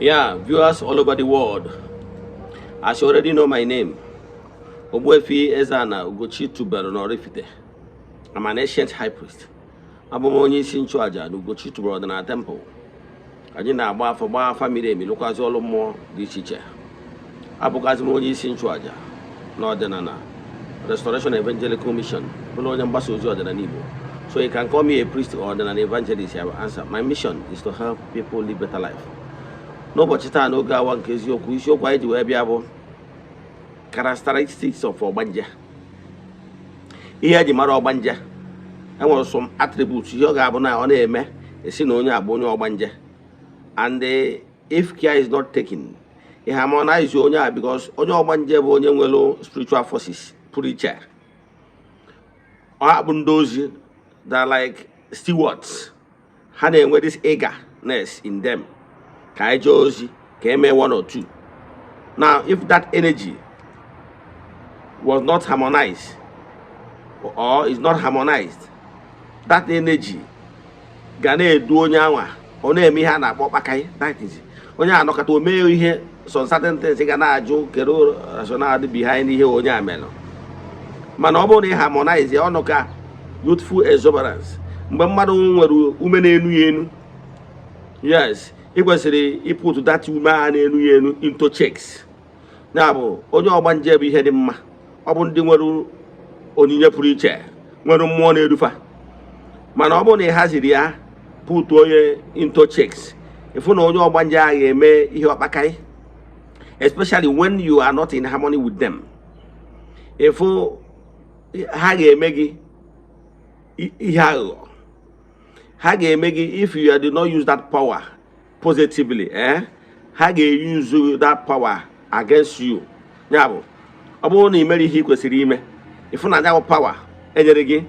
Yeah, viewers all over the world, as you already know my name, Ogbuefi Eze-Ana Ugochi tubelu n'Oraifite. I'm an ancient high priest. Abụ m onye isi nchụaja na Ugochi tubelu ọdịnala temple. Anyị na-agba afọ, gbaa afa miri emi, lụkwazị ọrụ mmụọ dị iche iche. Abụkwazị m onye isi nchụaja na ọdịnala Restoration Evangelical Mission, bụrụ onye mgbasa ozi ọdịnala Igbo. So you can call me a priest or ọdịnala evangelist, I will answer. My mission is to help people live better life. N'ụbọchị taa, n'oge awa nke eziokwu, isiokwu anyị ji wee bịa bụ characteristics of ọgbanje, ihe eji mara ọgbanje. Enwere some attributes, ihe ọ ga-abụ na ọ na-eme, esi na onye abụ onye ọgbanje. And if care is not taken, ị harmonize onye a, because onye ọgbanje bụ onye nwere spiritual forces pụrụ iche. Ọ bụ ndị ozi that like stewards, ha na-enwe this eagerness in them ka anyị jee ozi, ka eme one or two. Now, if that energy was not harmonized or is not harmonized, that energy ga na-edu onye anwa, ọ na-eme ihe a na-akpọ kpakai. That is, onye a nọkọta, o mee ihe, some certain things, ị ga na-ajụ kedu rationale dị behind ihe onye a mere. Mana ọ bụrụ na ị harmonize ya, ọnụ ka youthful exuberance, mgbe mmadụ nwere ume na-enu ya enu, yes, ị kwesịrị ịput that ume a na-enu ya enu into checks. Ya bụ, onye ọgbanje bụ ihe dị mma. Ọ bụ ndị nwere onyinye pụrụ iche, nwere mmụọ na-edufa. Mana ọ bụrụ na ị haziri ya, put onye into checks, ịfụ na onye ọgbanje ahụ ga-eme ihe ọkpakarị, especially when you are not in harmony with them. Ịfụ ha ga-eme gị ihe aghụghọ, ha ga-eme gị, if you do not use that power positively, ha ga-use that power against you. Ya bụ, ọ bụrụ na ị mere ihe ị kwesịrị ime, ịfụ na ya bụ power enyere gị,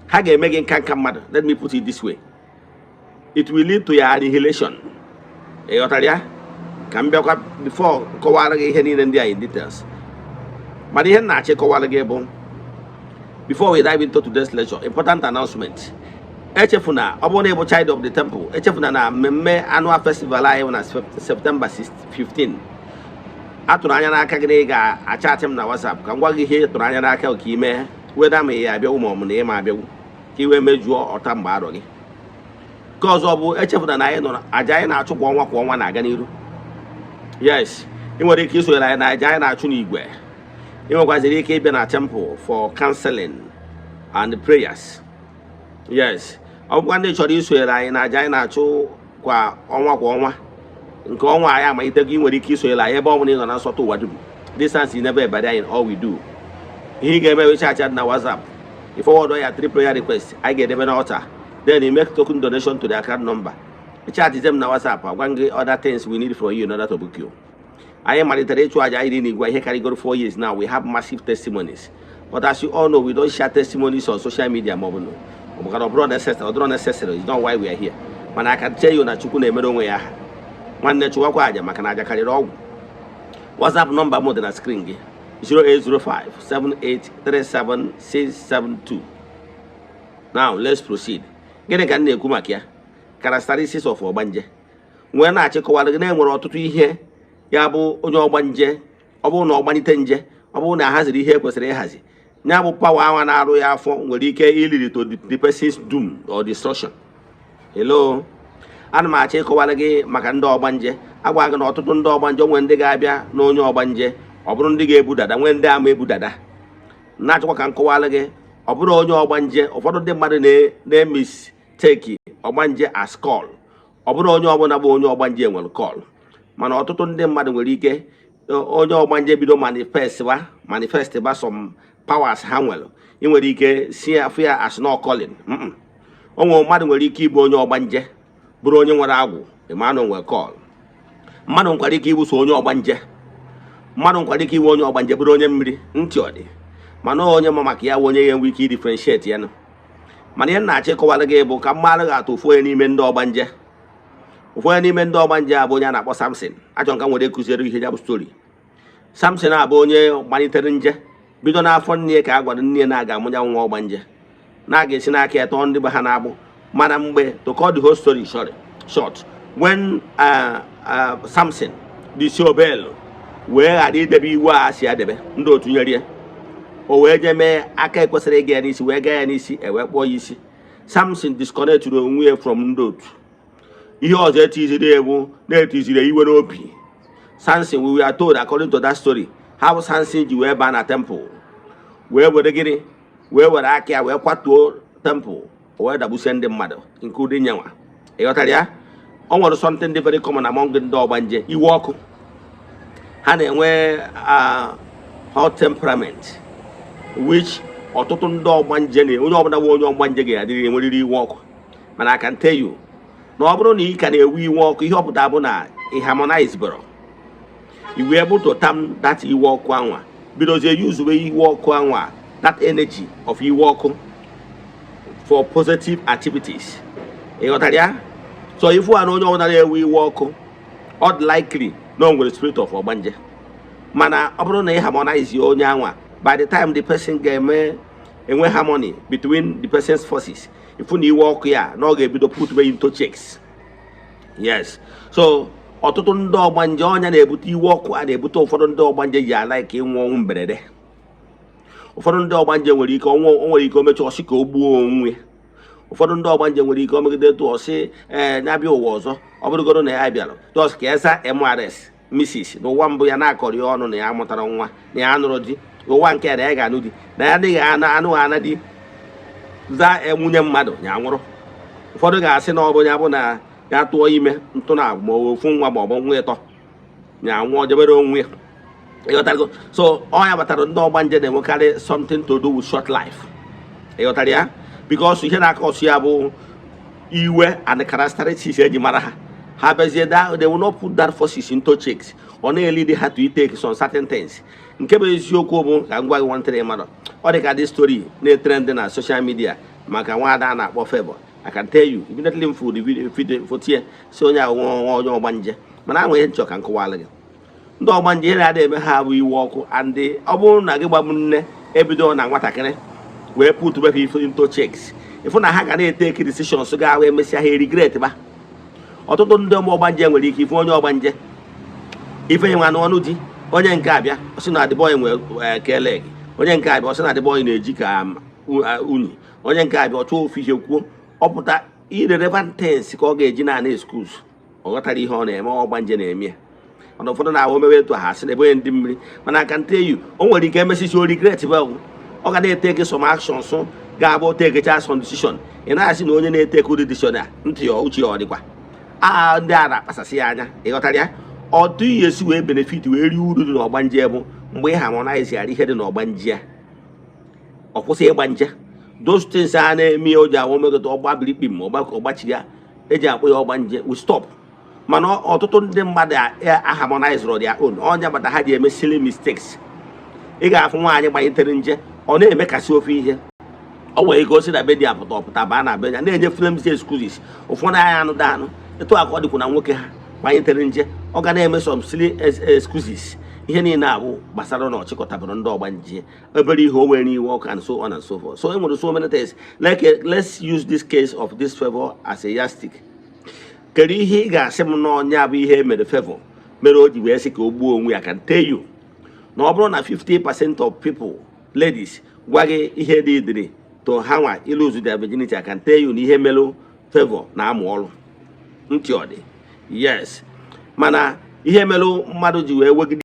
ha ga-eme gị nka nka mmadụ. Let me put it this way: it will lead to your annihilation. Ị ghọtara ya? Ka m bịakwa before kọwara gị ihe niile ndị a in details. Mana ihe m na-achọ ịkọwara gị bụ, before we dive into today's lecture, important announcement. Echefuna, ọ bụrụ na ị bụ child of the temple, echefuna na mmemme annual festival anyị bụ na September 15. Atụrụ anya n'aka gị na ị ga-achatị m na WhatsApp ka m gwa gị ihe ị tụrụ anya n'aka ka ime weda, ma ị abịagwu ma ọ bụ na ị ma abịagwu, ka ị wee mejuo ọta mgbe arọ gị. Nke ọzọ bụ, echefuna na anyị nọrọ aja anyị na-achụ kwa ọnwa kwa ọnwa na-aga n'iru. Yes, ị nwere ike isonyere anyị na aja anyị na-achụ n'igwe. Ị nwekwaziri ike ịbịa na temple for counseling and prayers. Yes, ọ bụkwa ndị chọrọ isonyere anyị na aja anyị na-achụ kwa ọnwa kwa ọnwa, nke ọnwa anyị amalitego, ị nwere ike isonyere anyị ebe ọ bụla ị nọ na nsọtụ ụwa dum. Distance is never a barrier in all we do. Ihe ị ga-eme bụ chat na WhatsApp, ị forward ya three prayer request anyị ga-edebe n'altar, then you make token donation to the account number. Chat them na WhatsApp, agwa gị other things we need from you in order to book you. Anyị malitere ịchụ aja anyị n'igwe ihe karịgoro 4 years now. We have massive testimonies, but as you all know, we don't share testimonies on social media, ma ọ bụ na ọ bụ ọ bụrụ necessary, ọ dịrọ necessary. It's not why we are here. Mana I can tell you na Chukwu na-emere onwe ya aha. Nwanne, chụwakwa aja, maka na aja karịrị ọgwụ. WhatsApp nọmba m dị na screen gị, 08057837672. Now let's proceed. Gịnị ka m na-ekwu maka ya? Characteristics of ọgbanje. Nwee na-achịkọwara gị na enwere ọtụtụ ihe ya bụ onye ọgbanje. Ọ bụrụ na ọgbanite nje, ọ bụrụ na ahaziri ihe ekwesịrị ịhazi, ya bụ power anwa na-arụ ya afọ nwere ike ilead to the person's doom or destruction. Hello, ana m achọ ịkọwara gị maka ndị ọgbanje. Agwa gị na ọtụtụ ndị ọgbanje nwee ndị ga-abịa na onye ọgbanje, ọ bụrụ ndị ga-ebu dada, nwee ndị ama ebu dada. Na-achọkwa ka m kọwara gị, ọ bụrụ onye ọgbanje, ụfọdụ ndị mmadụ na-emistake ọgbanje as call. Ọ bụrụ onye ọbụla bụ onye ọgbanje nwere call, mana ọtụtụ ndị mmadụ nwere ike, onye ọgbanje bido manifest ba some powers ha nwere, ị nwere ike si afụ ya as no calling. O nwere mmadụ nwere ike ịbụ onye ọgbanje, bụrụ onye nwere agwụ, ịma na o nwere call. Mmadụ nwekwara ike ịbụso onye ọgbanje, mmadụ nwekwara ike iwe onye ọgbanje, bụrụ onye mmiri ntị ọ dị. Mana onye ma maka ya bụ onye ga-enwe ike idifferentiate ya nụ. Mana ihe m na-achọ ịkọwara gị bụ ka mmadụ ga-atụ ofu onye n'ime ndị ọgbanje. Ofu onye n'ime ndị ọgbanje a bụ onye a na-akpọ Samson. Achọ nka nwere kụziere ihe ya bụ story Samson a bụ onye gbalitere nje bido n'afọ nne ya, ka a gwara nne ya na a ga-amụnya nwa ọgbanje, na a ga-esi n'aka ya tọọ ndị be ha na-agbụ. Mana mgbe, to cut the whole story short, When Samson disobey, wee ghara idebe iwu a si adebe ndị otu nyere ya, o wee jee mee aka ekwesịrị ịga ya n'isi, wee gaa ya n'isi, e wee kpọọ ya isi. Samson disconnected onwe ya from ndị otu. Ihe ọzọ etiziri ewu na-etiziri iwe n'obi Samson. We were told, according to that story, how Samson ji wee baa na temple, wee were gịnị, wee were aka ya wee kwatuo temple, wee dagbusie ndị mmadụ, including nyanwa. Ịghọtara ya? O nwere something dị very common among ndị ọgbanje: iwe ọkụ. Ha na-enwe hot temperament, which ọtụtụ ndị ọgbanje na onye ọbụla bụ onye ọgbanje ga-adịrị enwerịrị iwe ọkụ. Mana I can tell you na ọ bụrụ na ị ka na-ewe iwe ọkụ, ihe ọpụta bụ na ị harmonize bụrụ you were able to tame that iwe ọkụ anwa, bidozie use iwe ọkụ anwa, that energy of iwe ọkụ, for positive activities. Ị ghọtara ya? So ifu a na onye ọbụla na-ewe iwe ọkụ, ọ dị likely na o nwere spirit of ọgbanje. Mana ọ bụrụ na ị harmonize onye anwa, by the time the person ga-eme enwe harmony between the person's forces, ifu na iwe ọkụ ya na ọ ga-ebido put me into checks. Yes, so ọtụtụ ndị ọgbanje, ọnya na-ebute iwe ọkụ a na-ebute. Ụfọdụ ndị ọgbanje ji ala ka ịnwụ ọnwụ mberede. Ụfọdụ ndị ọgbanje nwere ike ọnwụ, o nwere ike o mechaa ọsị ka o gbuo onwe ya. Ụfọdụ ndị ọgbanje nwere ike o megide etu ọsị ee na-abịa ụwa ọzọ, ọ bụrụgoro na ya bịara just ka eza mrs mrs n'ụwa mbụ ya na-akọrọ ya ọnụ na ya mụtara nwa, na ya nụrụ di. Ụwa nke ya na ya ga-anụ di, na ya adịghị anụ anụ ana di zaa nwunye mmadụ ya nwụrụ. Ụfọdụ ga-asị na ọ bụ ya bụ na ya tụọ ime ntụ na ma ọ bụ ofu nwa ma ọ bụ nwa ịtọ, ya nwụọ jebere onwe ya. Ịghọtago? So ọ ya batara ndị ọgbanje na-enwekarị something to do with short life. Ịghọtara ya? Because ihe na-aka ọsụ ya bụ iwe and characteristics eji mara ha. Ha bịazie that they will not put that forces into checks. Ọ na-elead ha to take some certain things. Nke bụ eziokwu bụ ka m gwa gị nwantịrị mmadụ, ọ dị ka this story na-etrend na social media maka nwaada a na-akpọ Favour. I can tell you, immediately m fụ the video, video foto ya, si onye ahụ nwa onye ọgbanje. Mana ahụ ihe nchọ ka m kọwalụ gị, ndị ọgbanje, ihe na-ada eme ha bụ iwe ọkụ. And ọ bụrụ na gị gbagbu nne ebido na nwatakịrị wee put back ife into checks, ịfụ na ha ga na-etake decisions ga wee mesịa ha regret ba. Ọtụtụ ndị ọmụ ọgbanje nwere ike ife onye ọgbanje ife nwa n'ọnụ di onye nke abịa, ọ sị na adịbọyị nwee keleg. Onye nke abịa, ọ sị na adịbọyị na-eji ka unyi. Onye nke abịa, ọ chọọ ofu ihe kwuo, ọ pụta irrelevant things ka ọ ga-eji na-ana excuse. Ọ ghọtara ihe ọ na-eme, ọgbanje na-eme ya. Mana ụfọdụ na-ahụ omewe etu ha sị na ebe onye ndị mmiri. Mana aka nte you, o nwere ike emesisi o regret bụ ọ ga na-etake some actions, ga-abụ takecha some decision, ị na-asị na onye na-etake ụdị decision a, ntị ya, uche ya ọ dịkwa a ndị a na-akpasasị ya anya. Ịghọtara ya? Ọtụ ihe esi wee benefit, wee rie uru dị n'ọgbanje bụ mgbe ị harmonize ghara ihe dị n'ọgbanje ya, ọ kwụsị ịgba nje. Those things a na-eme o ji awụ megota ọgbabiri kpim ọgbachi ya eji akpọ ya ọgbanje we stop. Mana ọtụtụ ndị mmadụ aharmonize their own, ọnya bata ha ji eme silly mistakes. Ị ga-afụ nwaanyị gbanyetere nje, ọ na-emekasị ofe ihe ọ nwere ike o si na be di apụta, ọpụta baa na be ya na-enye flimsy excuses. Ụfọdụ anya anụ da anụ etu a ka ọ dịkwa na nwoke ha gbanyetere nje, ọ ga na-eme some silly excuses. Ihe niile abụ gbasara na ọchịkọtabụrụ ndị ọgbanje, obere ihe o nwere iwe ọkụ and so on and so forth. So e nwere so many things. Like let's use this case of this Favour as a yardstick. Kedu ihe ị ga-asị m n'ọnya bụ ihe mere Favour mere o ji wee sị ka o gbuo onwe ya? Can tell you na ọ bụrụ na 50% of people, ladies, gwa gị ihe dị idiri to ha nwa ilose their virginity, I can tell you na ihe melụ Favour na-amụ ọrụ ntị ọ dị. Yes, mana ihe melụ mmadụ ji wee wegide